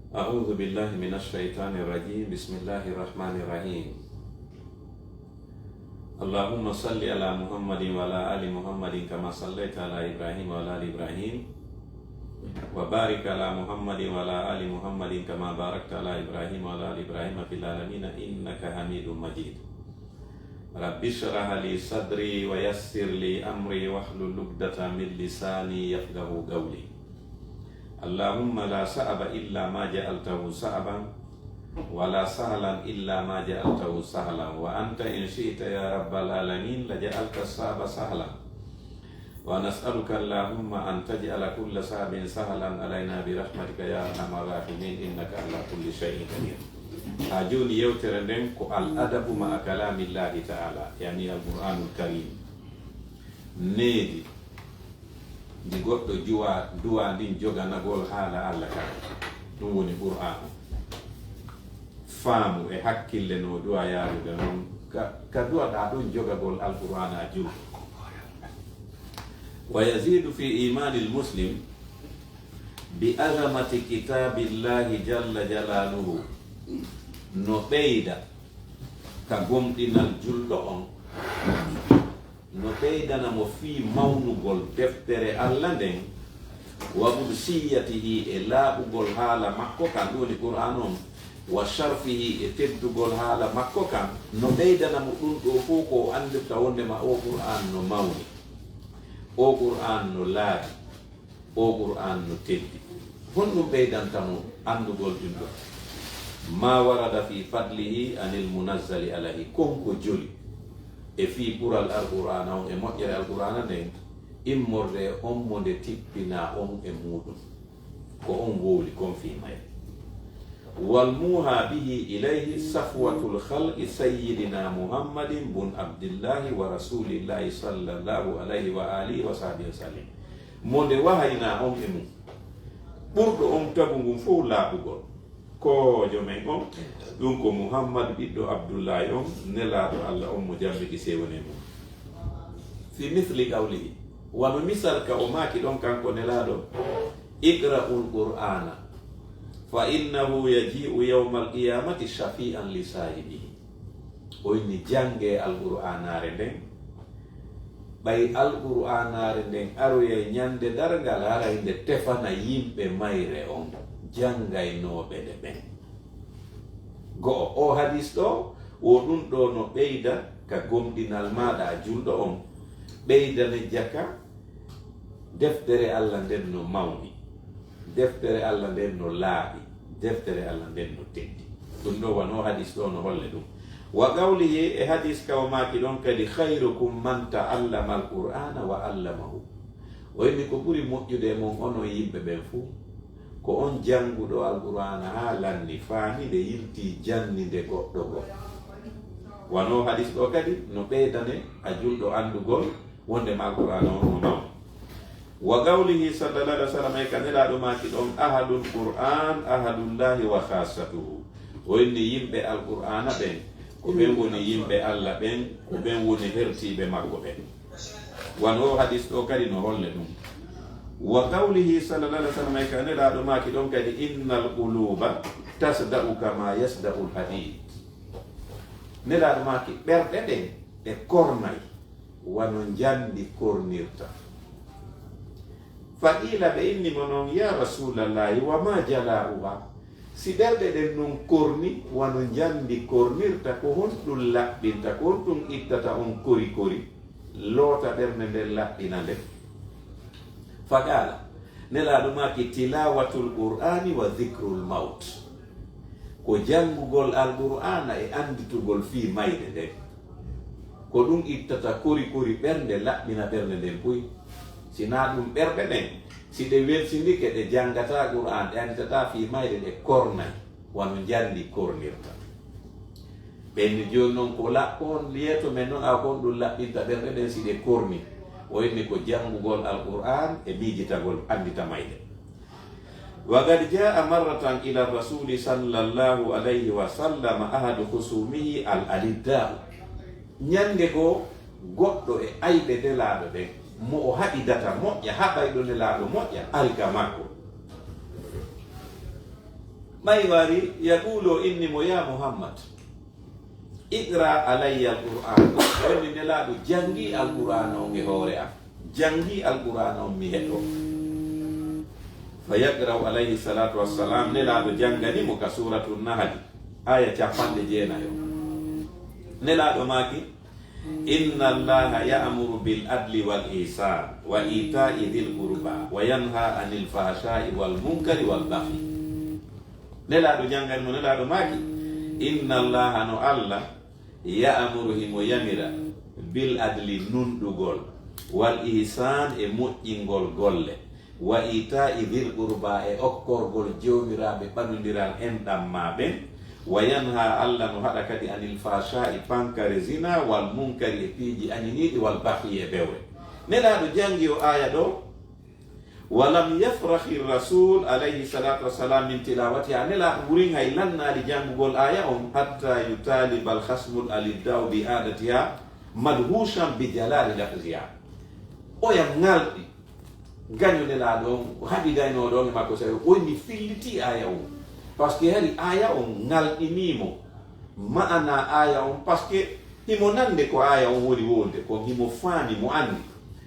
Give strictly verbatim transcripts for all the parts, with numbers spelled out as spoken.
أعوذ بالله من الشيطان الرجيم. بسم الله الرحمن الرحيم. اللهم صل على محمد وعلى آل محمد كما صليت على إبراهيم وعلى آل إبراهيم، وبارك على محمد وعلى آل محمد كما باركت على إبراهيم وعلى آل إبراهيم في العالمين إنك حميد مجيد. رب اشرح لي صدري ويسر لي أمري واحلل عقدة من لساني يفقهوا قولي. اللهم لا صعب إلا ما جعلته صعبا، ولا سهلا إلا ما جعلته سهلا، وأنت إن شئت يا رب العالمين لجعلت الصعب سهلا. ونسألك اللهم أن تجعل كل صعب سهلا علينا برحمتك يا أرحم الراحمين إنك على كل شيء قدير. Ha jooni yewtere nden ko al adabu ma'a kalamillahi ta'ala, yani al Qur'anul Karim. Needi ndi goɗɗo juwa, duwa ndin joganagol haala Allah kan. Ɗum woni Qur'aanu. Faamu e hakkille no duwa yaarude non. Ka, ka duwaɗa ɗon jogagol Alqur'aana a juul. ويزيد في إيمان المسلم بعظمة كتاب الله جل جلاله. No ɓeyda ka gomɗinal julɗo on, no ɓeydana mo fii mawnugol deftere Alla nden, وقدسيته, e laaɓugol haala makko kan, ɗum woni Qur'aan on, وشرفه, e teddugol haala makko kan, no ɓeydana mo ɗum ɗoo fow ko o anndirta wonndema oo Qur'aan no mawni, oo Qur'aan no laaɓi. Oo Qur'aan no teddi. Honɗum ɓeydanta mo anndugol ɗum ɗoo? ما ورد في فضله عن المنزل عليه. Kon ko joli e fii ɓural Alqur'aana on e moƴƴere Alqur'aana nden, immorde e on mo nde tippinaa on e muuɗum. Ko on wowli kon fii mayre. والموحى به إليه صفوة الخلق سيدنا محمد بن عبد الله ورسول الله صلى الله عليه وآله وصحبه وسلم. Mo nde wahayinaa on e mum, ɓurɗo on tagu ngun fow laaɓugol. Koojo men on, ɗum ko Muhammad ɓiɗɗo Abdullaahi on, nelaaɗo Alla on mo jam e kisiyee woni e mum. في مثل قوله, wano misal ka o maaki ɗon kanko nelaaɗo, اقرأوا القرآن فإنه يجيء يوم القيامة شفيعا لصاحبه. O inni, janngee Alqur'aanaare nden, ɓay Alqur'aanaare nden aroyay ñande darngal, haray nde tefana yimɓe mayre on, janngaynooɓe nde ɓen. Go'o, oo hadiis ɗoo, wo ɗum ɗoo no ɓeyda ka gomɗinal maaɗa a julɗo on, ɓeydane jaka, deftere Alla nden no mawni, deftere Alla nden no laaɓi, deftere Alla nden no teddi. Ɗum ɗoo wano hadiis ɗoo no holle ɗum. وقوله, e hadiis ka o maaki ɗon kadi, خيركم من تعلم القرآن وعلمه. O inni ko ɓuri moƴƴude e mon onon yimɓe ɓen fuu, ko on jannguɗo Alqur'aana haa lanni, faami nde, yiltii janni nde goɗɗo goo. Wano hadiis ɗoo kadi no ɓeydane a julɗo anndugol wonndema Alqur'aana on no mawni. وقوله صلى الله عليه وسلم, e ka nelaaɗo maaki ɗon, أهل القرآن أهل الله وخاصته. O inni yimɓe Alqur'aana ɓen, ko ɓen woni yimɓe Alla ɓen, ko ɓen woni hertiiɓe makko ɓen. Wano oo hadiis ɗoo kadi no holle ɗum. وقوله صلى الله عليه وسلم, e ka nelaaɗo maaki ɗon kadi, إن القلوب تصدأ كما يصدأ الحديد. Nelaaɗo maaki, ɓerɗe ɗen ɗe kornay wano njandi kornirta. فقيل, ɓe inni mo non, يا رسول الله، وما جلاؤها؟ Si ɓerɗe ɗen non korni wano njandi kornirta, ko honɗum laɓɓinta, ko honɗum ittata on kori kori, loota ɓernde nden, laɓɓina nde? فقال, nelaaɗo maaki, تلاوة القرآن وذكر الموت. Ko janngugol Alqur'aana e annditugol fii mayde nden. Ko ɗum ittata kori kori ɓernde, laɓɓina ɓernde nden puy. Si naa ɗum ɓerɗe ɗen, si ɗe welsindike, ɗe janngataa Qur'aan, ɗe annditataa fii mayde, ɗe kornay, wano njandi kornirta. Ɓe inni jooni non ko laɓɓon yeeto men non, awa ko honɗum laɓɓinta ɓerɗe ɗen si ɗe korni? O inni ko janngugol Alqur'aan e miijitagol anndita mayde. وقد جاء مرة إلى الرسول صلى الله عليه وسلم أحد خصومه الألداء. Ñannde goo, goɗɗo e ayɓe Nelaaɗo ɓen, mo o haɗidata moƴƴa, haɓayɗo Nelaaɗo moƴƴa, ari ka makko. Ɓay wari, yaquulu, o inni mo, "Ya Muhammad, iqra alayya al-Qur'an." Woni Nelaaɗo, janngi Alqur'aana on e hoore am. Janngi Alqur'aana on, mi heɗo. Fa yaqra'u alayhi salatu wassalam, Nelaaɗo janngani mo ka Suuratu Nahli, aaya capanɗe jeenayo. Nelaaɗo maaki, "Inna Allaha ya'muru bil adli wal ihsan wa ita'i dhil qurba wa yanha anil fahsha'i wal munkari wal baghi." Nelaaɗo janngani mo, Nelaaɗo maaki, "Inna Allaha, no Alla, ya'muru, himo yamira, bil adli, nunɗugol, wal ihsan, e moƴƴingol golle, wa ita'i dhil qurba, e okkorgol joomiraaɓe ɓadondiral enɗan maa ɓen, wa yanha, Alla no haɗa kadi, anil fahsha'i, pankare zina, wal munkari, e piiji añiniiɗi, wal baghi, e bewre." Nelaaɗo janngi o aaya ɗo, "Wa lam yafrahi rasul alayhi salatu wassalam min tilawatiha." Nelaaɗo wurin hay lannaali janngugol aaya on, "hatta yutaliba al khasmul alidda'u bi i'adatiha madhushan bi jalali lafziha." Oya ŋalɗi. Gaño Nelaaɗo on, haɓidaynooɗo on e makko, sawi o inni filliti aaya on. Parce que hari aaya on ŋalɗinii mo. Ma'ana aaya on, parce que himo nande ko aaya on woni wolde, ko himo faami, mo anndi.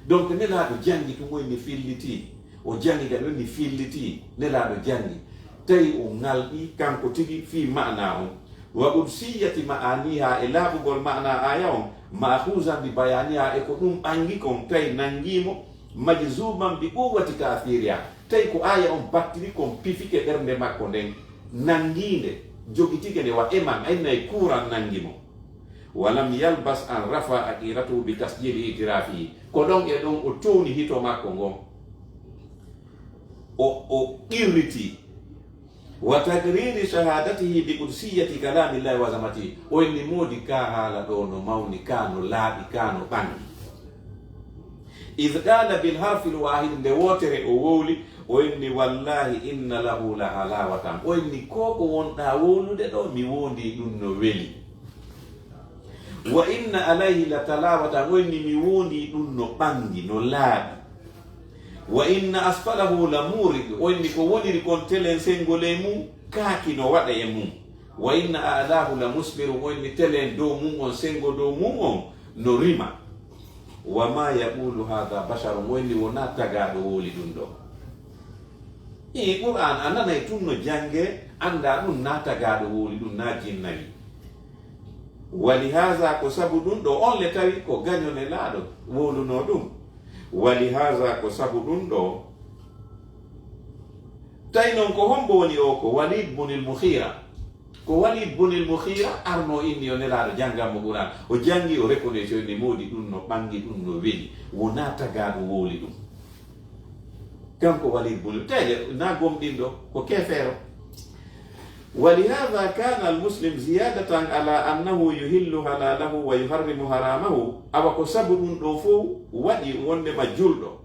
Donc, Nelaaɗo janngi tun, o inni filliti. O janngi kadi, o inni filliti. Nelaaɗo janngi. Tawi o ŋalɗi kanko tigi fii ma'ana on. Wa qudsiyati ma'aniha, e laaɓugol ma'ana aaya on, ma'khuzan bi bayaniha, e ko ɗum ɓangi kon, tawi nangii mo, majzuban bi quwwati ta'thiriha, tawi ko aaya on battiri kon pifike ɓernde makko nden, nangii nde, jogitike nde wa eman, ay nay kuuran nangi mo. Wa lam yalbas an rafa aqiratuhu bi tasjili itirafihi, ko ɗon e ɗon o towni hito makko ngon, o, o qirriti. Wa taqriri shahadatihi bi qudsiyati kalamillahi wa azamatihi. O inni, "Moodi, ka haala ɗo no mawni, ka no laaɓi, ka no ɓangi." Idh qala bil harfil wahid, nde wootere o wowli, o inni, "Wallahi inna lahu la halawatan." O inni, "Ko ko wonɗaa wowlude ɗo, mi wondi ɗum no weli." "Wa inna alayhi la talawatan." O inni, "Mi wondi ɗum no ɓangi, no laaɓi." "Wa inna asfalahu la murid." O inni, "Ko woniri kon telen sengo ley mum, kaaki no waɗa e mum." "Wa inna a'lahu la musbiru." O inni, "Telen dow mum on, sengo dow mum on no rima." "Wa ma yaqulu hadha basharun." O inni, "Wonaa tagaaɗo wowli ɗum ɗo." Ii, Qur'an a nanay tun no jannge, annda ɗum na tagaaɗo wowli ɗum, na jinnayi. Wa lihaza, ko sabu ɗum ɗo, on le tawi ko gaño Nelaaɗo wowluno ɗum. Wa lihaza, ko sabu ɗum ɗo, tawi non ko hombo woni o? Ko Walid bunil Mughira. Ko Walid bunil Mughira arno inni yo Nelaaɗo janngan mo Qur'an. O janngi, o reconnaît, o inni, "Moodi, ɗum no ɓangi, ɗum no weli. Wonaa tagaaɗo wowli ɗum." Kanko Walid bun, tele na gomɗinɗo, ko keefeero. Wa lihadha kana al-muslim ziyadatan ala annahu yuhillu halalahu wa yuharrimu haramahu. Awa ko sabu ɗum ɗo fof waɗi wondema julɗo,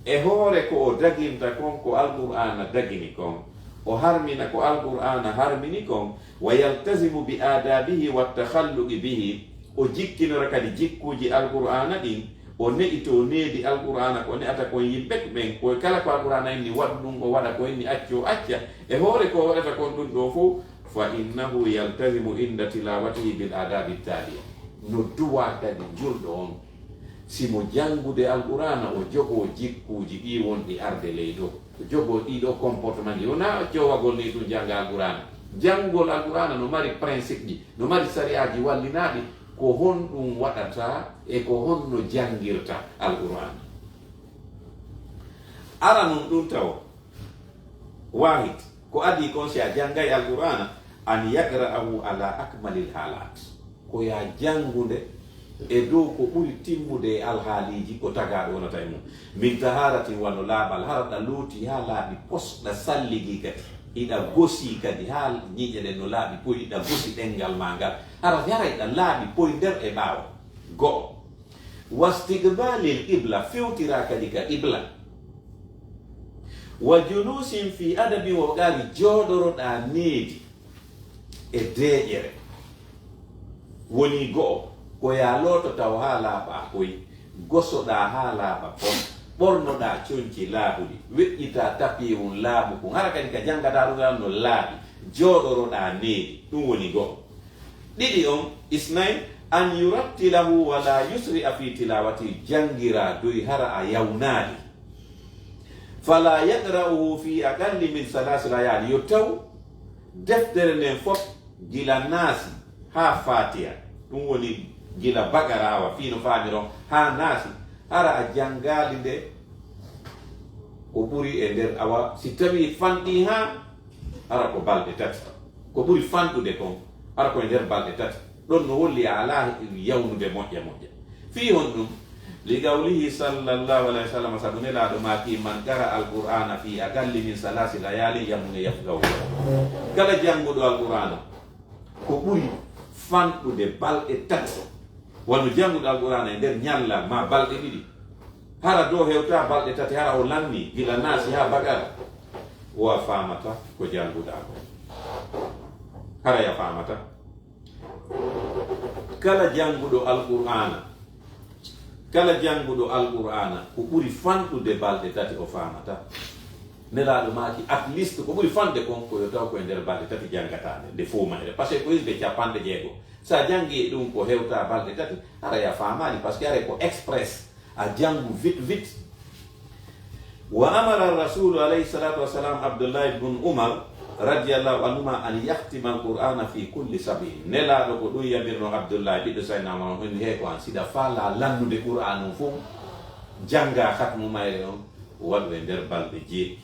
e hoore ko o daginta kon, ko Alqur'aana dagini kon, o harmina ko Alqur'aana harmini kon, wa yaltazimu bi adabihi wa takhalluqi bihi, o jikkinora kadi jikkuuji Alqur'aana ɗin, o ne'itoo needi Alqur'aana ko ne'ata kon yimɓe ɓen, ko kala ko Alqur'aana inni waɗu ɗum, o waɗa, ko inni accu, o acca, e hoore ko o waɗata kon ɗum ɗo fof, fa innahu yaltazimu inda tilawatihi bil adabi taliya. No duwaa kadi julɗo on, si mo janngude Alqur'aana, o jogoo jikkuuji ɗi wonɗi arde ley ɗo. Ko jogoo ɗiɗo comportement ji. Wonaa coowagol ni ɗum jannga Alqur'aana. Janngugol Alqur'aana no mari principe ji, no mari sari'aaji wallinaaɗi. Ko honɗum waɗata e ko honno janngirta Alqur'aana? Aranun ɗum tawo. Wahid, ko adii kon si a janngay Alqur'aana, an yaqra'ahu ala akmalil halat. Ko yaa janngude e dow ko ɓuri timmude e alhaaliiji ko tagaaɗo wonata e mum. Min taharatin, wano laaɓal, hara ɗa looti haa laaɓi pos, ɗa salligi kadi, hiɗa gosi kadi haa ñiiƴe ɗen no laaɓi poy, ɗa gosi ɗenngal maa ngal, hara haray ɗa laaɓi poy nder e ɓaawo. Go'o. Wastiqbalil qibla, fewtiraa kadi ka qibla. Wa julusin fi adabi, wo qari jooɗoroɗaa needi e deeƴere. Woni go'o, ko yaa looto taw haa laaɓaa poy, gosoɗaa haa laaɓa pos, Ɓornoɗaa conci laaɓuɗi, weƴƴitaa tapiwun laaɓu kun, hara kadi ka janngataa ɗun no laaɓi, jooɗoroɗaa needi. Ɗun woni go'o. Ɗiɗi on, isnayn, an yurattilahu wa la yusri'a fi tilawati, janngiraa doy hara a yawnaali. Fala yaqra'uhu fi aqalli min salasi layali, yo taw deftere nden fof gila naasi haa faatiya, ɗun woni gila baqara awa fii no faamiron haa naasi, hara a janngaali nde ko ɓuri e nder awa, si tawii fanɗii haa, hara ko balɗe tati. Ko ɓuri fanɗude kon, hara ko e nder balɗe tati. Ɗon no holli a alaa yawnude moƴƴa moƴƴa. Fii honɗun? Li qawlihi sallallahu alayhi wa sallam, sabu Nelaaɗo maaki, man qara'a al-Qur'ana fi aqalli min salasi layali yamune yafqahu. Kala jannguɗo Alqur'aana ko ɓuri fanɗude balɗe tati, wano jannguɗo Alqur'aana e nder ñalla maa balɗe ɗiɗi, hara ɗoo hewtaa balɗe tati, hara o lannii gila naasi haa baqara, o a faamata ko jannguɗaa kon. Haray a faamata. Kala jannguɗo Alqur'aana, kala jannguɗo Alqur'aana, ko ɓuri fanɗude balɗe tati o faamata. Nelaaɗo maaki, at least, ko ɓuri fanɗude kon, ko yo taw ko e nder balɗe tati janngataa nde, nde fow mayre. Parce que ko hizbe capanɗe jeego. So a janngii e ɗun ko hewtaa balɗe tati, haray a faamaali, parce que haray ko express. A janngu vite, vite. Wa amara rasulu alayhi salatu wassalam Abdullahi bun Umar radiyallahu anhuma an yahtima al-Qur'ana fi kulli sab'in. Nelaaɗo ko ɗun yamirno Abdullahi, ɓiɗɗo Sayyidina Umar, on inni, "He ko an, si ɗa faalaa lannude Qur'aana on fow, janngaa hatmu mayre on, waɗu e nder balɗe jeeɗiɗi.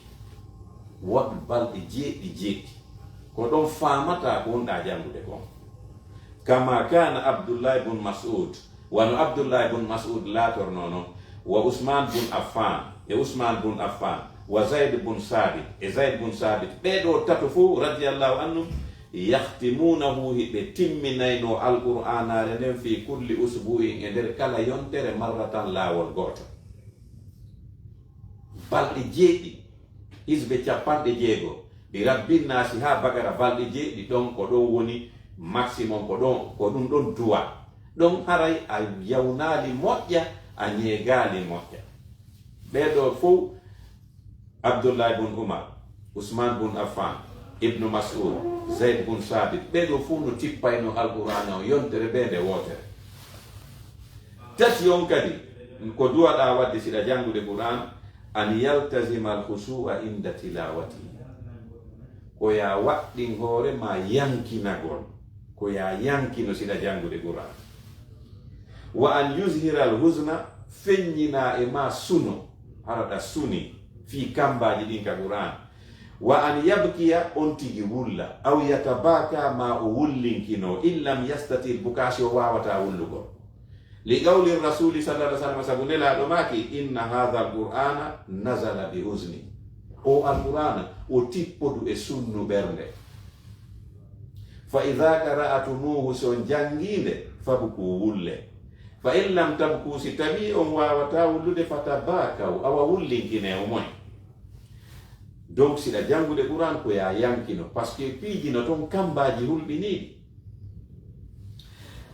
Waɗu balɗe jeeɗiɗi jeeɗiɗi. Ko ɗon faamataa ko wonɗaa janngude kon." Kama kana Abdullahi bun Mas'ud, wano Abdullahi bun Mas'ud laatornoo non, wa Usman bun Affan, e Usman bun Affan, wa Zaid bun Sabit, e Zaid bun Sabit, ɓee ɗoo tato fow, radiyallahu anhum, yahtimunahu, hiɓe timminaynoo Alqur'aanaare nden, fi kulli usbu'in, e nder kala yontere, marratan, laawol gooto. Balɗe jeeɗiɗi, hizbe capanɗe jeego, ɗi rabbinnaasi haa baqara balɗe jeeɗiɗi, ɗon ko ɗon woni maximum, ko ɗon, ko ɗun ɗon duwa. Ɗon haray a yawnaali moƴƴa, a ñeegaali moƴƴa. Ɓee ɗoo fow, Abdullahi bun Umar, Usman bun Affan, Ibnu Mas'ud, Zaid bun Sabit, ɓee ɗoo fow no tippaynoo Alqur'aana on yontere bee nde wootere. Tati on kadi, ko duwaɗaa waɗde si ɗa janngude Qur'aan, an yaltazima al-khushu'a inda tilawati. Ko yo a waɗɗin hoore maa yankinagol. Ko yo a yankino si ɗa janngude Qur'aan. Wa an yuzhira al-huzna, feññinaa e maa suno, hara ɗa suni fii kammbaaji ɗin ka Qur'aan. Wa an yabkiya, on tigi wulla, aw yatabaka, maa o wullinkino, in lam yastati, buka si o waawataa wullugol. Li qawli rasuli sallallahu alaihi wasallam, sabu Nelaaɗo maaki, inna hadha al-Qur'ana nazala bi huzni. O Alqur'aana, o tippodu e sunnu ɓernde. Fa idha qara'tumuhu, si on janngii nde, fabku, wulle. Fa in lam tabku, si tawii on waawataa wullude, fatabakaw, awa wullinkine o moy. Donc, si ɗa janngude Qur'aan, ko yo a yankino, parce que piiji no ton kammbaaji hulɓiniiɗi.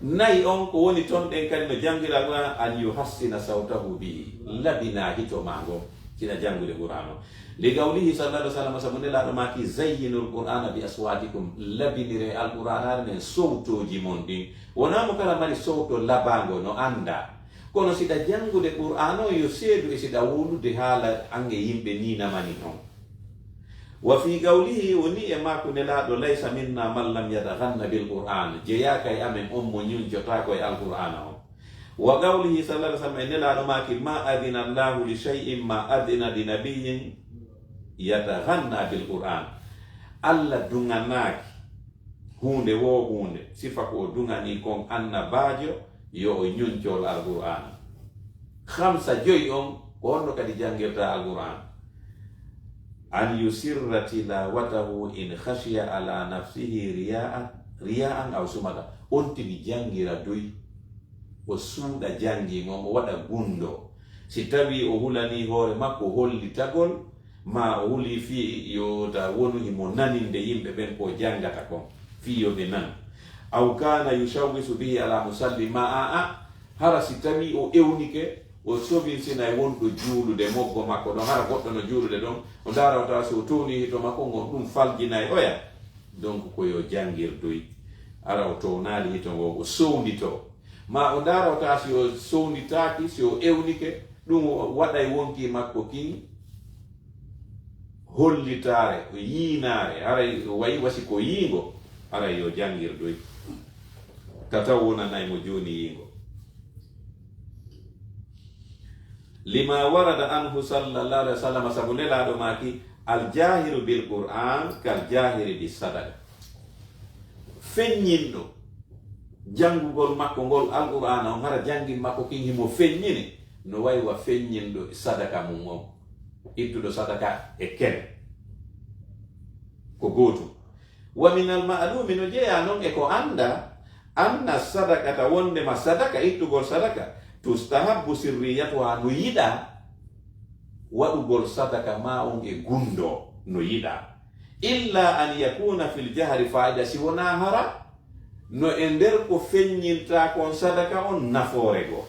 Nayi on ko woni ton ɗen kadi no janngira Qur'aan, an yuhassina sawtahu bihi, labinaa hito maa ngon, si ɗa janngude Qur'aan on. Li qawlihi sallallahu alaihi wasallam, sabu Nelaaɗo maaki, zayyinul Qur'aana bi aswatikum, labiniree Alqur'aanaare nden sowtooji mon ɗin. Wonaa mo kala mari sowto labaango no anndaa. Kono si ɗa janngude Qur'aan on, yo seedu e si ɗa wowlude haala an e yimɓe nii na mani on. Wa fi qawlihi, woni e maaku Nelaaɗo, laysa minna man lam yataghanna bil Qur'aan, jeyaaka e amen on mo ñuncotaako e Alqur'aana on. Wa qawlihi sallallahu alaihi wasallam, e Nelaaɗo maaki, ma adina Allahu li shay'in ma adina li nabiyyin yataghanna bil Qur'aan. Alla duŋanaaki huunde woo huunde, sifa ko o duŋanii kon annabaajo, yo o ñuncol Alqur'aana. Khamsa, joyi on, ko honno kadi janngirta Alqur'aan? An yusirra tilawatahu in khashiya ala nafsihi riya'an, riya'an aw sum'ata. On tigi janngira doy, o suuɗa janngi ngon, o waɗa gunndoo. Si tawii o hulanii hoore makko hollitagol, maa o hulii fii yo ta wonu himo naninde yimɓe ɓen ko janngata kon, fii yo ɓe nan. Aw kana yushawwisu bihi ala musalli, ma a, a, hara si tawii o ewnike, O sobinsina e wonɗo juulude moggo makko ɗon, hara goɗɗo no juulude ɗon, o ndaara o tawa si o towni hito makko ngon, ɗum faljinay oya. Donc ko yo janngirdoy, hara o townaali hito ngo, o sowndito. Ma o ndaara o tawa si o sownditaaki, si o ewnike, ɗum waɗay wonkii makko kin hollitaare, yiinaare, haray o wayi wasi ko yiingo, haray yo janngirdoy. Tataw wonanay mo jooni yiingo. Lima warada anhu sallallahu alaihi wasallam, sabu Nelaaɗo maaki, "Al jaahiru bil Qur'an kal jaahiri bis sadaqa." Feññinɗo janngugol makko ngol Alqur'aana on, hara janngin makko kin himo feññini, no wayi wa feññinɗo sadaka mum on, ittuɗo sadaka e kene. Ko gootum. Wa minal ma'lumi, no jeyaa non e ko anndaa, anna sadaqata, wondema sadaka, ittugol sadaka, tustahabbu sirriyatuha, no yiɗaa waɗugol sadaka ma on e gundo, no yiɗaa. Illa an yakuna fil jahri fa'ida, si wonaa hara no e nder ko feññintaa kon sadaka on nafoore goo.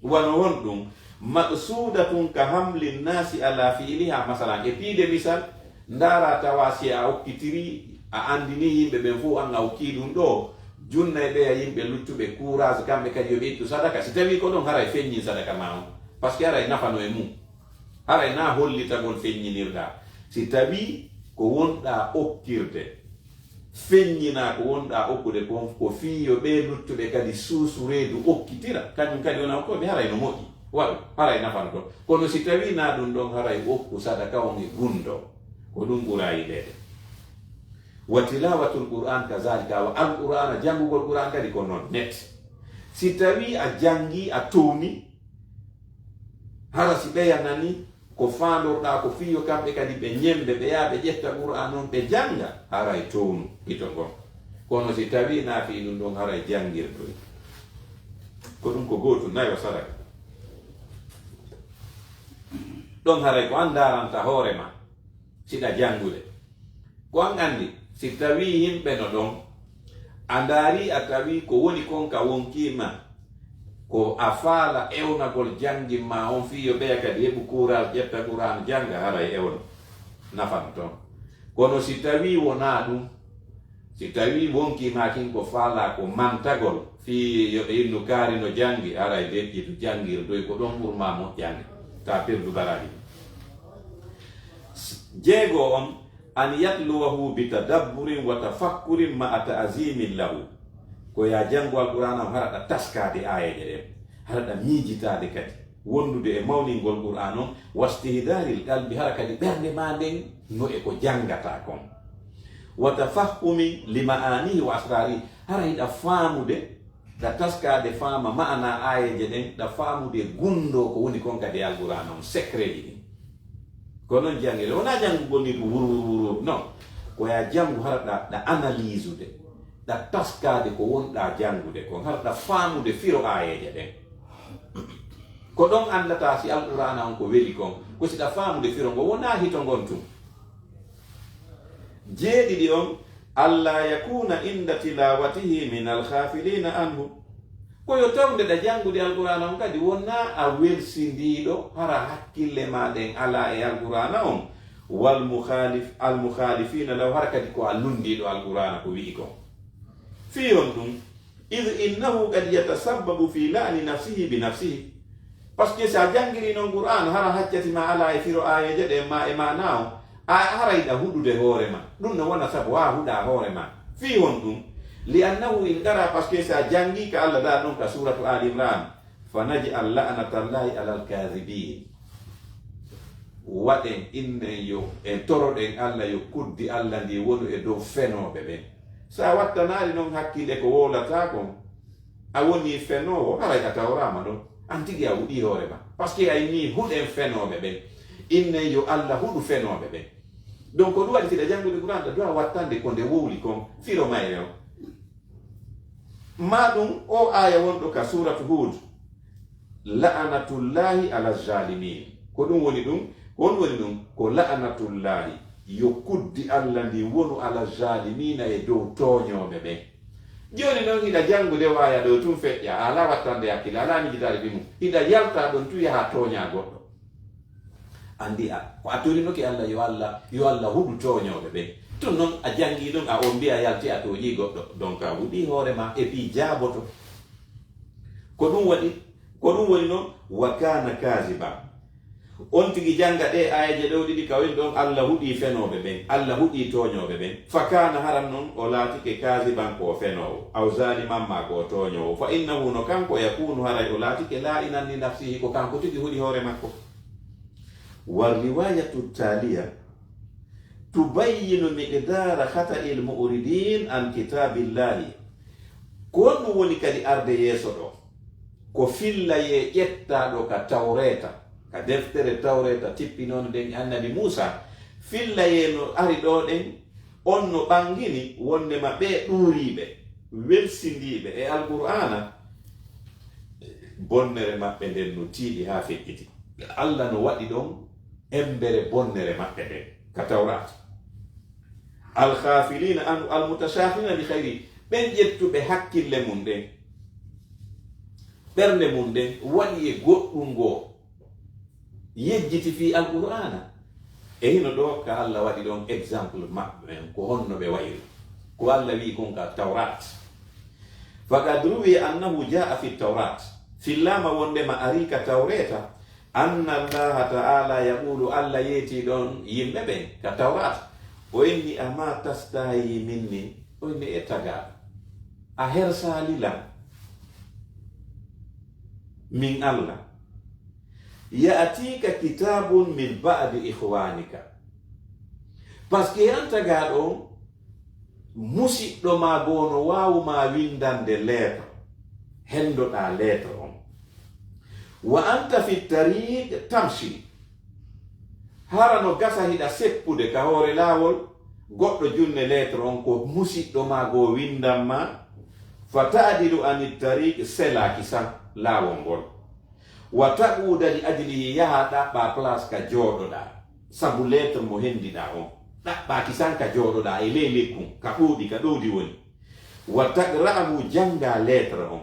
Wano honɗum? Maqsuudatun ka hamli nnaasi ala fi'liha. Masalan, e piide misal, ndaara tawa si a okkitiri, a anndini yimɓe ɓen fof an a okkii ɗum ɗoo, junnay ɓeya yimɓe luttuɓe courage, kamɓe kadi yo ɓe ittu sadaka. Si tawii ko ɗon, haray feññin sadaka ma on, parce que haray nafano e mum. Haray na hollitagol feññinirɗaa. Si tawii ko wonɗaa okkirde, feññinaa ko wonɗaa okkude kon, ko fii yo ɓee luttuɓe kadi suusu reedu okkitira, kañum kadi wona okkooɓe, haray no moƴƴi, waɗu, haray nafano ɗon. Kono si tawii na ɗum ɗon, haray okku sadaka on e gundo, ko ɗum ɓura yiɗeede. Wa tilawatul Qur'an kazalika, wa Alqur'ana, janngugol Qur'an kadi ko non net. Si tawii a janngii, a towni, hara si ɓeya nani ko faandorɗaa ko fii yo kamɓe kadi ɓe ñemmbe, ɓe yaha ɓe ƴetta Qur'aan on ɓe jannga, haray townu hito ngon. Kono si tawii na fii ɗum ɗon, haray janngirdoy. Ko ɗum ko gootum, nayo sadaka. Ɗon haray ko an ndaaranta hoore ma, siɗa janngude. Ko an anndi, si tawii yimɓe no ɗon, a ndaarii a tawii ko woni kon ka wonkii ma, ko a faala ewnagol janngin ma on fii yo ɓeya kadi heɓu kuural ƴetta Qur'aan jannga, haray ewno, nafan ton. Kono si tawii wonaa ɗum, si tawii wonkii ma kin ko faalaa ko mantagol fii yo ɓe innu kaari no janngi, haray deƴƴitu janngirdoy, ko ɗon ɓur ma moƴƴande, ta perdu baraaji. Jeego on, an yatluwahu bi tadabburin wa tafakkurin ma'a ta'zimin lahu. Ko ya janngu Alqur'aana on, hara ɗa taskaade aayeeje ɗen, hara ɗa miijitaade kadi, wondude e mawningol Qur'aan on, wastihdaaril qalbi, hara kadi ɓernde maa nden no e ko janngataa kon. Wa tafahhumi li ma'aanihi wa asraarihi, hara hiɗa faamude, ɗa taskaade faama ma'anaa aayeeje ɗen, ɗa faamude gunndoo ko woni kon kadi e Alqur'aana on, secretji ɗin. Ko non janngiree. Wonaa janngugol ni ɗum wur, wur, wur, wur. Non. Ko ya janngu hara ɗa, ɗa analysude, ɗa taskaade ko wonɗaa janngude kon, hara ɗa faamude firo aayeeje ɗen. Ko ɗon anndataa si Alqur'aana on ko weli kon, ko si ɗa faamude firo ngo, wonaa hito ngon tun. Jeeɗiɗi on, alla yakuna inda tilawatihi min alghafilina anhu. Ko yo taw nde ɗa janngude Alqur'aana on kadi, wonaa a welsindiiɗo, hara hakkille maa ɗen alaa e Alqur'aana on, wal mukhalif-, al mukhalifina law, hara kadi ko a lunndiiɗo Alqur'aana ko wi'i kon. Fii on ɗum, id innahu qad yatasabbabu fi la'ni nafsihi bi nafsihi. Parce que si a janngirii non Qur'aana, hara haccati ma alaa e firo aayeeje ɗen ma e maanaa on, a haray ɗa huɗude hoore ma. Ɗum no wona sabu a huɗa hoore ma. Fii honɗum? Li annahu in qara, parce que si a janngii ka Alla da ɗon ka suuratu Ali Imran, fa naj'al la'natallahi alal kaadibin. Waɗen, innen yo, en toroɗen Alla yo kuddi Alla ndi wonu e dow fenooɓe ɓen. Si a wattanaali non hakkille ko wowlataa kon, a wonii fenoowo, haray a tawraama ɗon. An tigi a huɗii hoore ma. Parce que a innii huɗen fenooɓe ɓen. Innen yo Alla huɗu fenooɓe ɓen. Donc ko ɗum waɗi si ɗa janngude Qur'aan, ɗa duwa wattande ko nde wowli kon, firo mayre on. Maa ɗum o aaya wonɗo ka suuratu Huud, la'anatullahi ala zalimin. Ko ɗum woni ɗum? Ko honɗum woni ɗum? Ko la'anatullahi, yo kuddi Alla ndin wonu ala zalimina, e dow tooñooɓe ɓen. Jooni noon hiɗa janngude waaya ɗo tun feƴƴa, a alaa wattande hakkille, alaa mijitaade fii mum. Hiɗa yalta ɗon tun yaha tooñaa goɗɗo. Anndi a, ko a torinoke Allah, yo Allah, yo Allah huɗu tooñooɓe ɓen. Tun noon a janngii ɗon, a ommbii a yalti a tooñii goɗɗo. Donc a huɗii hoore maa, et puis jaaboto. Ko ɗum waɗi, ko ɗum woni noon, wa kaana kaaziban. On tigi jannga ɗee aayeeje ɗoo ɗiɗi ka woni ɗon, Allah huɗii fenooɓe ɓen, Allah huɗii tooñooɓe ɓen. Fa kaana, haran noon o laatike kaaziban ko o fenoowo, aw zaaliman maa ko o tooñoowo. Fa innahu, no kanko, yakuunu, haray o laatike laa'inan li nafsihi, ko kanko tigi huɗi hoore makko. Wa riwaayatu taaliya tubayyinu miqdaara khata'il mu'ridiin an kitaabillahi. Ko honɗum woni kadi arde yeeso ɗoo? Ko fillayee ƴettaaɗo ka Tawreeta, ka deftere Tawreeta tippinoonde nden e Annabi Muusaa. Fillayee no ari ɗoo ɗen, on no ɓangini wonndema ɓee ɗuuriiɓe, welsindiiɓe e Alqur'aana, bonnere maɓɓe nden no tiiɗi haa feƴƴiti. Allah no waɗi ɗon emmbere bonnere maɓɓe nden ka Tawraata. Al-ghafilina anhu al-mutashaghilina bi ghayri, ɓen ƴettuɓe hakkille mum ɗen, ɓernde mum nden waɗi e goɗɗum goo, yejjiti fii Alqur'aana. E hino ɗoo ka Allah waɗi ɗon exemple maɓɓe ɓen, ko honno ɓe wa'iri. Ko Allah wi'i kon ka Tawraat. Faqad ruwiya annahu jaa'a fi Tawraat. Fillaama wonndema arii ka Tawreeta, anna Allaha ta'ala yaqulu, Allah yeetii ɗon yimɓe ɓen ka Tawraat, o inni, ama tastahi minni, o inni, e tagaaɗo, a hersaali lan min Allah? Ya'tika kitaabun min ba'di ikhwanika. Parce que an tagaaɗo on, musiɗɗo maa goo no waawu maa winndande lettre, henndoɗaa lettre on. Wa anta fi tariq tamshi. Hara no gasa hiɗa seppude ka hoore laawol, goɗɗo junne lettre on ko musiɗɗo maa goo winndan maa, fa ta'dilu ani tariq, selaa kisan laawol ngol. Wa taquda li ajlihi, yaha ɗaɓɓa place ka jooɗoɗaa, sabu lettre mo henndiɗaa on. Ɗaɓɓa kisan ka jooɗoɗaa e ley lekkun, ka ɗowdi, ka ɗowdi woni. Wa taqra'ahu, jannga lettre on.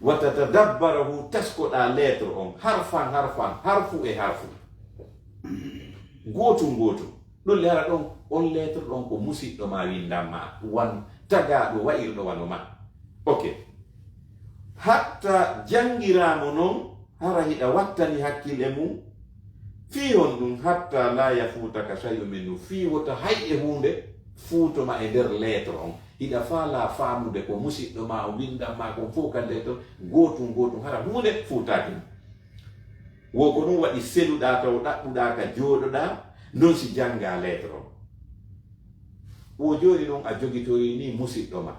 Wa tatadabbarahu, taskoɗaa lettre on, harfan harfan, harfu e harfu, gootun gootun. Ɗun le hara ɗon, on lettre ɗon ko musiɗɗo maa winndan maa, wan tagaaɗo wa'irɗo wano maa. Ok. Hatta janngiraa mo non, hara hiɗa wattani hakkille mun. Fii honɗun? Hatta la yafutaka shay'un minhu, fii wota hay e huunde fuuto ma e nder lettre on. Hiɗa faalaa faamude ko musiɗɗo maa on winndan maa kon fow ka lettre, gootun gootun, hara huunde fuutaaki ma. Wo ko ɗun waɗi seluɗaa taw ɗaɓɓuɗaa ka jooɗoɗaa, non si janngaa lettre on. Wo jooni non a jogitorii nii musiɗɗo ma,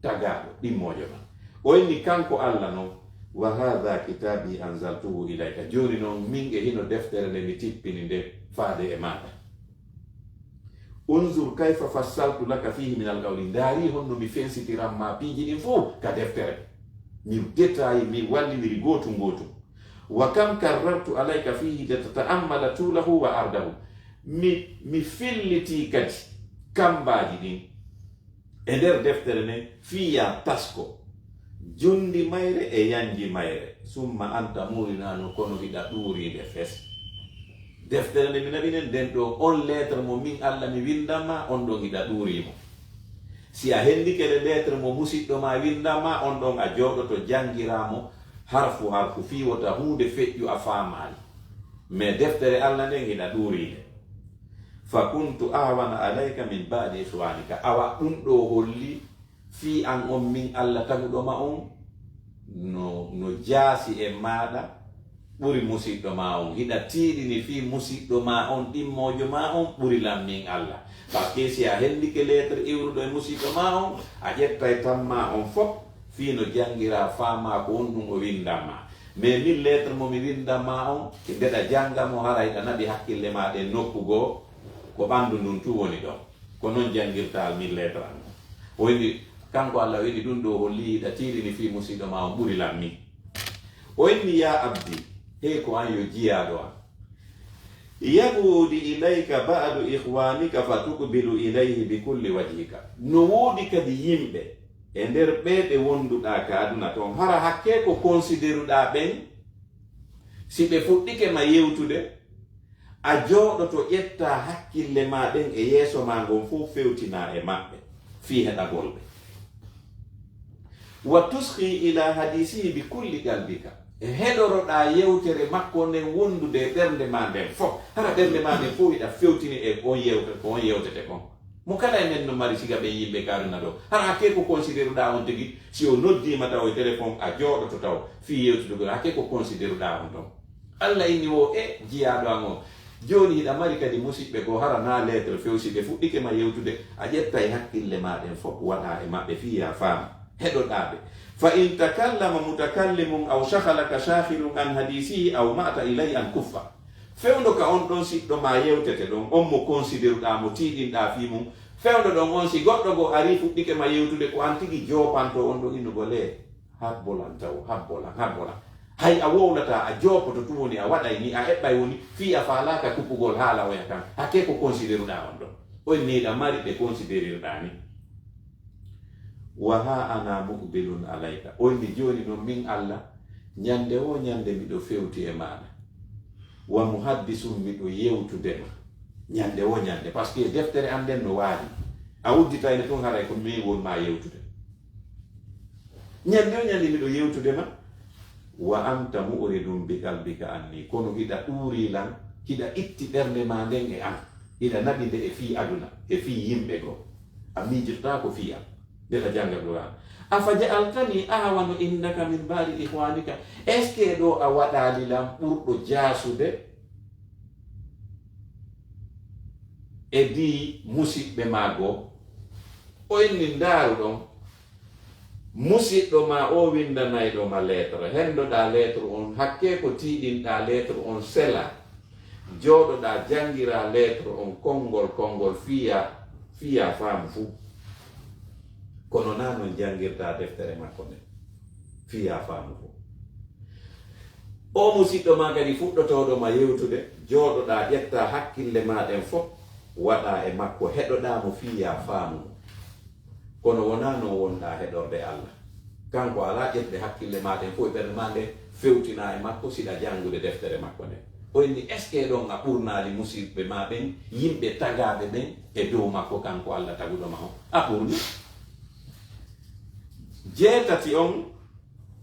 tagaaɗo, ɗimmoojo ma. O inni kanko Alla non, wa haadha kitaabi anzaltuhu ilayka. Jooni non min e hino deftere nde mi tippini nde faade e maaɗa. Unzur kayfa fassaltu laka fihi min alqawli. Ndaarii honno mi fensitiran ma piiji ɗin fow ka deftere. Mi détail, mi walliniri gootun gootun. Wa kam karrartu alayka fihi litata'ammala tuulahu wa ardahu. Mi, mi fillitii kadi kammbaaji ɗin e nder deftere nden fii yaa tasko jundi mayre e yanji mayre. Summa anta murinanu, kono hiɗa ɗuuriinde fes. Deftere nde mi naɓi nden, nden ɗoo on lettre mo min Alla mi winndan ma, on ɗon hiɗa ɗuurii mo. Si a henndike le lettre mo musiɗɗo ma winndan ma, on ɗon a jooɗoto janngiraa mo harfu harfu fii wota huunde feƴƴu a faamaali. Mais deftere Alla nden hiɗa ɗuurii nde. Fa kuntu ahwana alayka min ba'di ikhwanika. Awa ɗun ɗoo holli fii an on min Alla taguɗo ma on no, no jaasi e maaɗa ɓuri musiɗɗo ma on. Hiɗa tiiɗini fii musiɗɗo ma on, ɗimmoojo ma on, ɓuri lan min Alla. Parce que si a henndike lettre iwruɗo e musiɗɗo ma on, a ƴettay tammaa on fow fii no janngiraa faamaa ko honɗun o winndan ma. Mais min lettre mo mi winndan ma on, ndeɗa jannga mo, hara hiɗa naɓi hakkille maa ɗen nokku goo, ko ɓanndu ndun tun woni ɗon. Ko non janngirtaa min lettre an on. O inni, kanko Alla o inni ɗun ɗoo holli hiɗa tiiɗini fii musiɗɗo ma on ɓuri lan min. O inni, yaa abdi, hey ko an yo jiyaaɗo an. Ya'udu ilayka ba'du ikhwanika fa tuqbilu ilayhi bi kulli wajhika. No woodi kadi yimɓe E nder ɓee ɓe wonduɗaa ka aduna ton, hara hakkee ko konsideruɗaa ɓen, si ɓe fuɗɗike ma yewtude, a jooɗoto ƴettaa hakkille maa ɗen e yeeso maa ngon fow fewtinaa e maɓɓe fii heɗagol ɓe. Wa tusghi ila hadisihi bi kulli qalbika. E heɗoroɗaa yewtere makko nden wondude e ɓernde maa nden fow. Hara ɓernde maa nden fow hiɗa fewtini e on yewte, ko on yewtete kon. Mo kala e men no mari siga ɓen yimɓe ka aduna ɗoo. Hara hakkee ko konsideruɗaa on tigi, si o noddiima taw e telefon, a jooɗoto taw fii yewtudugol, hakkee ko konsideruɗaa on ton. Alla inni wo e jiyaaɗo an on. Jooni hiɗa mari kadi musiɓɓe goo hara naa lettre few, si ɓe fuɗɗike ma yewtude, a ƴettay hakkille maa ɗen fow waɗaa e maɓɓe fii yaa faamu. Heɗoɗaa ɓe. Fa in takallama mutakallimun aw shaghalaka shaghilun an hadisihi aw mata ilay an kuffa. Fewndo ka on ɗon siɗɗo maa yewtete ɗon, on mo konsideruɗaa, mo tiiɗinɗaa fii mun, fewndo ɗon on, si goɗɗo goo arii fuɗɗike ma yewtude, ko an tigi joopanto on ɗon innugol e, habbolan taw, habbolan, habbolan. Hay a wowlataa, a joopoto tun woni, a waɗay ni, a eɓɓay woni, fii a faalaaka kuppugol haala oya kan, hakkee ko konsideruɗaa on ɗon. On ni hiɗa mari ɓe konsiderirɗaa ni. Wa ha ana muqbilun alayka. On ni jooni non min Alla, ñande woo ñande miɗo fewti e maaɗa. Wa muhaddisun, miɗo yewtude ma. Ñande woo ñande. Parce que deftere an nden no waali. A udditayno tun haray ko min won maa yewtude. Ñande woo ñande miɗo yewtude ma. Wa anta mu'ridun bi qalbika anni. Kono hiɗa ɗuurii lan, hiɗa itti ɓernde maa nden e an. Hiɗa naɓi nde e fii aduna, e fii yimɓe goo. A miijotaako fii an. Nde ta jannga Qur'aan. Afa ja'altani ahwana indaka min ba'di ikhwanika. Est-ce que ɗoo a waɗaali lan ɓurɗo jaasude e dii musiɓɓe maa goo? O inni ndaaru ɗon. Musiɗɗo maa oo winndanayɗo ma lettre. Henndoɗaa lettre on, hakkee ko tiiɗinɗaa lettre on sela. Jooɗoɗaa janngiraa lettre on konngol konngol fii yaa, fii yaa faamu fuu. Kono naa non janngirtaa deftere makko nden fii yaa faamu fuu. Oo musiɗɗo maa kadi fuɗɗotooɗo ma yewtude, jooɗoɗaa ƴettaa hakkille maa ɗen fow, waɗaa e makko, heɗoɗaa mo fii yaa faamu mo. Kono wonaa non wonɗaa heɗorde Alla. Kanko alaa ƴetde hakkille maa ɗen fow e ɓernde maa nden, fewtinaa e makko, siɗa janngude deftere makko nden. O inni, est-ce que ɗon a ɓurnaali musiɓɓe maa ɓen, yimɓe tagaaɓe ɓen, e dow makko kanko Alla taguɗo ma on? A ɓurni. Jeetati on,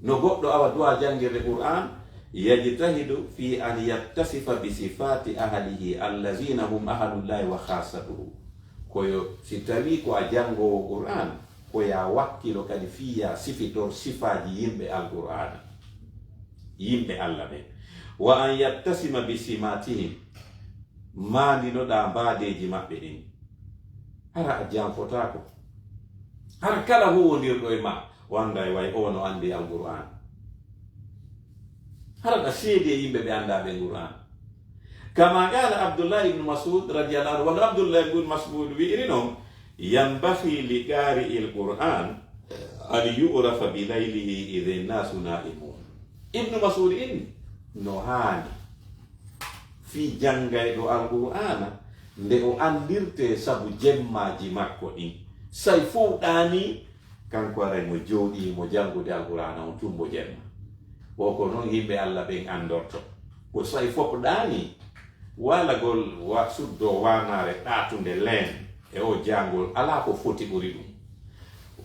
no goɗɗo awa duwaa janngirde Qur'aan, yajtahidu fi an yattasifa bi sifaati ahlihi, allazina hum ahlullahi wa khassatuhu. Ko yo, si tawii ko a janngoowo Qur'aan, ko yo a wakkilo kadi fii yo a sifitor sifaaji yimɓe Alqur'aana, yimɓe Alla ɓen. Wa an yattasima bi simatihim, maandinoɗaa mbaadeeji maɓɓe ɗin. Hara a janfotaako. Hara kala huuwondirɗo e maa, o annday way o no anndi Alqur'aan. Hara ɗa seedi e yimɓe ɓe anndaa ɓen Qur'aan. Kama qala Abdullah ibn Mas'ud radiyallahu anhu, wano Abdullah ibn Mas'ud wi'iri non, yanbaghi li qari'il Qur'an an yu'rafa bi laylihi idhin nasu na'imun. Ibnu Mas'ud inni, no haani fii janngayɗo Alqur'aana nde o anndirtee sabu jemmaaji makko ɗin. Say fow ɗaanii, kanko aray mo jooɗii mo janngude Alqur'aana on tun mo jemma. Wo ko non yimɓe Alla ɓen anndortoo. Ko say fof ɗaanii, waalagol wa suddoo waanaare ɗaatunde leen e oo jaangol, alaa ko foti ɓuri ɗum.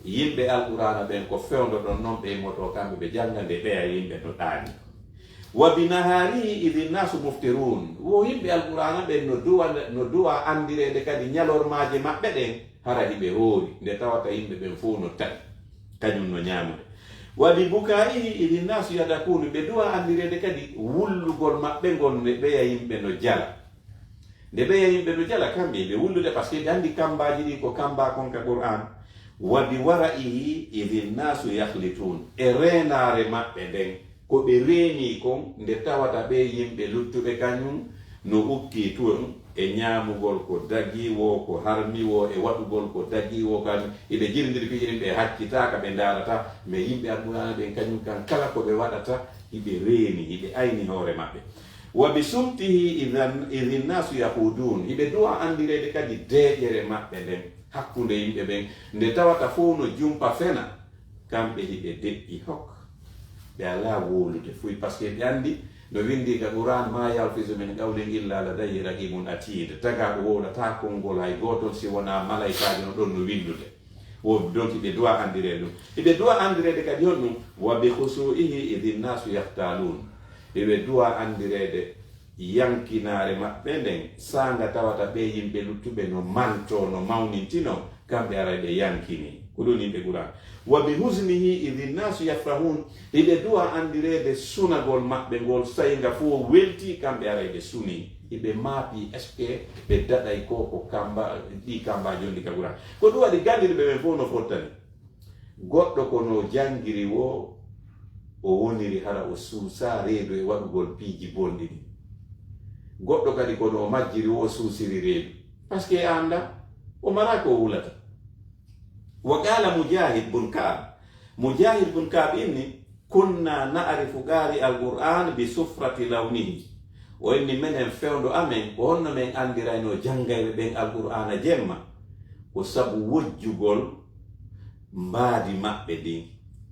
Yimɓe Alqur'aana ɓen ko fewndoɗon non ɓe immotoo kamɓe ɓe jannga nde ɓeya yimɓe no ɗaanii. Wa bi nahaarihi idhi nnaasu muftiruun. Wo yimɓe Alqur'aana ɓen no duwa, no duwa anndireede kadi ñalormaaje maɓɓe ɗen, hara hiɓe hoori, nde tawata yimɓe ɓen fow no taƴi, kañum no ñaamude. Wa bi bukaa'ihi idhi nnaasu yadhakuun. Ɓe duwa anndireede kadi wullugol maɓɓe ngol nde ɓeya yimɓe no jala. Nde ɓeya yimɓe no jala, kamɓe ɓe wullude, parce que ɓe anndi kammbaaji ɗin ko kammbaa kon ka Qur'aan. Wa bi wara'ihi idhi nnaasu yakhlituun. E reenaare maɓɓe nden, ko ɓe reenii kon, nde tawata ɓee yimɓe luttuɓe kañum no ukkii tun e ñaamugol ko dagii woo, ko harmi woo, e waɗugol ko dagii woo, kañum hiɓe jirindiri piiji ɗin, ɓe haccitaaka, ɓe ndaarataa. Mais yimɓe Alqur'aana ɓen kañum kan kala ko ɓe waɗata, hiɓe reeni, hiɓe ayni hoore maɓɓe. Wa bi sumtihi idhan, idhi nnaasu yahuuduun. Hiɓe duwa anndireede kadi deeƴere maɓɓe nden hakkunde yimɓe ɓen, nde tawata fow no jumpa fena. Kamɓe hiɓe deƴƴi hok. Ɓe alaa wowlude fuy, parce que ɓe anndi no winndi ka Qur'an, "Ma yalfizu min qawlin illa ladayhi raqibun atid." Tagaaɗo wowlata konngol hay gootol si wonaa malaykaajo no ɗon no winndude. Wo, donc hiɓe duwa anndireede ɗum. Hiɓe duwa anndireede kadi honɗum? "Wa bi khusu'ihi idhin nasu yahtalun." Hiɓe duwa anndireede yankinaare maɓɓe nden, saanga tawata ɓe yimɓe luttuɓe no manto, no mawnintino, kamɓe aray ɓe yankini. Ko ɗum yimɓe Qur'an. "Wa bi huznihi idhin nasu yafrahun." Hiɓe duwa anndireede sunagol maɓɓe ngol, saynga fof welti, kamɓe aray ɓe suni. Hiɓe maapi, est-ce que ɓe daɗay ko, ko kamba, ɗi kamba jondi ka Qur'an? Ko ɗum waɗi ganndirɓe ɓen fof no fottani. Goɗɗo ko no janngiri wo, o woniri hara o suusa reedu e waɗugol piiji bonɗi ɗin. Goɗɗo kadi ko no o majjiri wo, o suusiri reedu. Parce que a annda, o mara ko o wulata. Wa qala Mujahid bun Ka'b. Mujahid bun Ka'b inni, "Kunna na'rifu qari al-Qur'an bi sufrati lawnihi." O inni, "Menen fewndo amen, ko honno men anndiraynoo janngayɓe ɓen Alqur'aana jemma? Ko sabu wojjugol mbaadi maɓɓe ndin."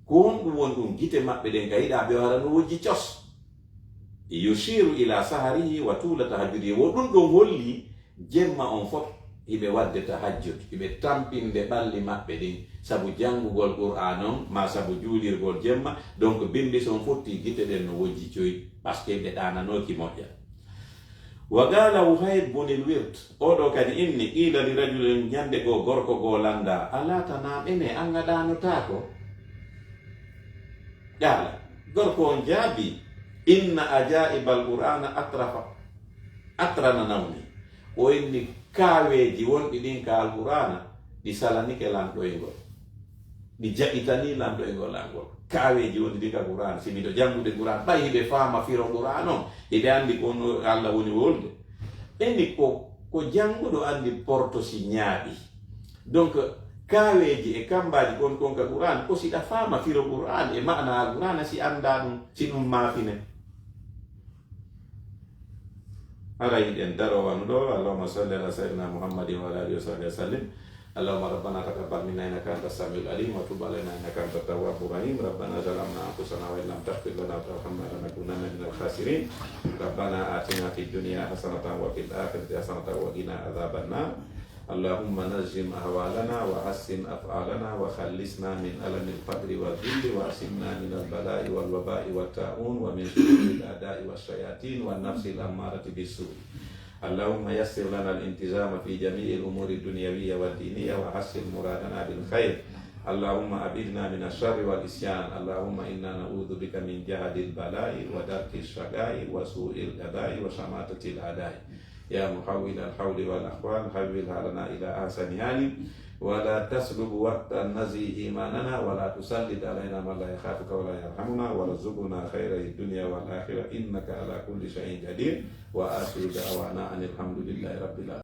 Ko honɗum woni ɗum? Gite maɓɓe ɗen ka yiɗaa ɓe o hara no wojji cos. "Yushiru ila saharihi wa tula tahajjudi." Wo ɗum ɗon holli jemma on fof hiɓe waɗde tahajjud, hiɓe tampinde ɓalli maɓɓe ɗin, sabu janngugol Qur'aan on, maa sabu juulirgol jemma. Donc, bimbi si on fotti, gite ɗen no wojji coy, parce que ɓe ɗaananooki moƴƴa. Wa qaala Wuhayb bunil Wird, oo ɗoo kadi inni, qiila li rajulin, ñande goo gorko goo lanndaa, "Alaa tanaam, enee, an a ɗaanotaako?" Qaala, gorko on jaabii, "Inna ajaa'ibal Qur'aana atrafa, atrana nawmi." O inni, "Kaaweeji wonɗi ɗin ka Alqur'aana, ɗi salanike lan ɗoyngol. Ɗi jaɓitanii lan ɗoyngol an ngol." Kaaweeji wonɗi ɗin ka Qur'aana, si miɗo janngude Qur'aana, ɓay hiɓe faama firo Qur'aana on, hiɓe anndi ko on Alla woni wolde. Ɓe inni ko, ko jannguɗo anndi porto si ñaaɗi. Donc, kaaweeji e kammbaaji kon, kon ka Qur'aan, ko si ɗa faama firo Qur'aan e maana Qur'aana, si anndaa ɗum, si ɗum maafine. Haray hiɗen daroo wano ɗoo. Allahumma salli ala sayyidina Muhammadin wa ala alihi wa sahbihi wa sallim. اللهم ربنا تقبل منا إنك أنت السميع العليم وتب علينا إنك أنت التواب الرحيم. ربنا ظلمنا أنفسنا وإن لم تغفر لنا وترحمنا لنكونن من الخاسرين. ربنا آتنا في الدنيا حسنة وفي الآخرة حسنة وقنا عذاب النار. اللهم نظم أحوالنا وحسن أفعالنا وخلصنا من ألم الفقر والذل وأعصمنا من البلاء والوباء والطاعون ومن شرور الأعداء والشياطين والنفس الأمارة بالسوء. اللهم يسر لنا الالتزام في جميع الأمور الدنيوية والدينية وحصل مرادنا بالخير. اللهم أبعدنا من الشر والعصيان. اللهم إنا نعوذ بك من جهد البلاء ودرك الشقاء وسوء القضاء وشماتة الأعداء. يا محول الحول والأحوال، حول حالنا إلى أحسن حال، ولا تسلب وقتا نزيع إيماننا، ولا تسلط علينا من لا يخافك ولا يرحمنا، وارزقنا خيري الدنيا والآخرة، إنك على كل شيء قدير. وآخر دعوانا أن الحمد لله رب العالمين.